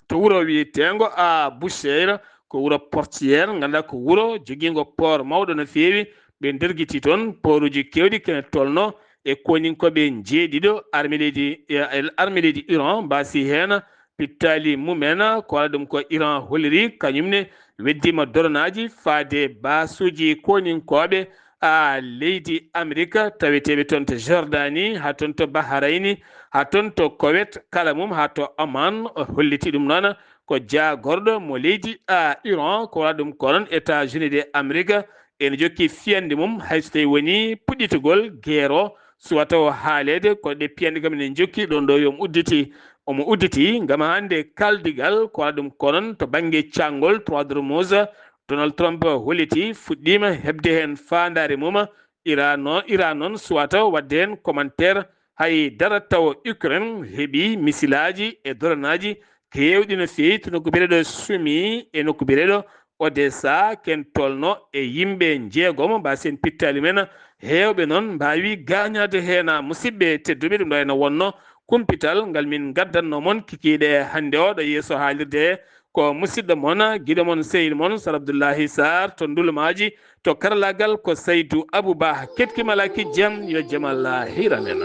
to wuro wiyeteengo a Busheyra, ko wuro portière, ngannduɗaa ko wuro jogiingo port mawɗo no feewi. Ɓe ndergiti toon pooruuji keewɗi kene tolno e koninkooɓe njeeɗiɗo armée leydi, e, armée leydi Iran mbaasi heen pittaali mumen. Ko waɗa ɗum ko Iran holliri kañum ne weddiima doronaaji faade baasuuji koninkooɓe a leydi Amérique, taweteeɓe toon to Jordanie, haa toon to Bahrayni, haa toon to Koweït, kala mum haa to Oman. O holliti ɗum noon ko jaagorɗo mo leydi a Iran, ko waɗa ɗum ko noon États-Unis de Amérique ene jokki fiyande mum, hay so tawii woni puɗɗitugol geer o, suwata o haaleede ko ɗe piyande kam ene jokki ɗoon ɗo yo mo udditi, omo udditi ngam hannde kaldigal ko waɗa ɗum ko noon to bannge caangol trois d'Ormuz. Donald Trump holliti fuɗɗiima heɓde heen faandaare mum. Iran noon, Iran noon suwata waɗde heen commentaire hay dara tawa Ukraine heɓi misilaaji e doronaaji keewɗi no feewi to nokku biyeteeɗo Sumi e nokku biyeteeɗo Odessa, ken tolno e yimɓe njeegomo, mbaasi en pittaali men heewɓe noon mbaawi gaañaade heen. Musidɓe tedduɓe, ɗum ɗo ene wonno kumpital ngal min ngaddanno mon kikiiɗe hannde o ɗo yeeso haalirde he. Ko musidɗo mon, giɗo mon, sehil mon, Sar Abdullahi Sarr to Ndulmaaji, to karallaagal ko Saydu Abu Bah. Keɗki malaki jam, yo jam Allah hiran en.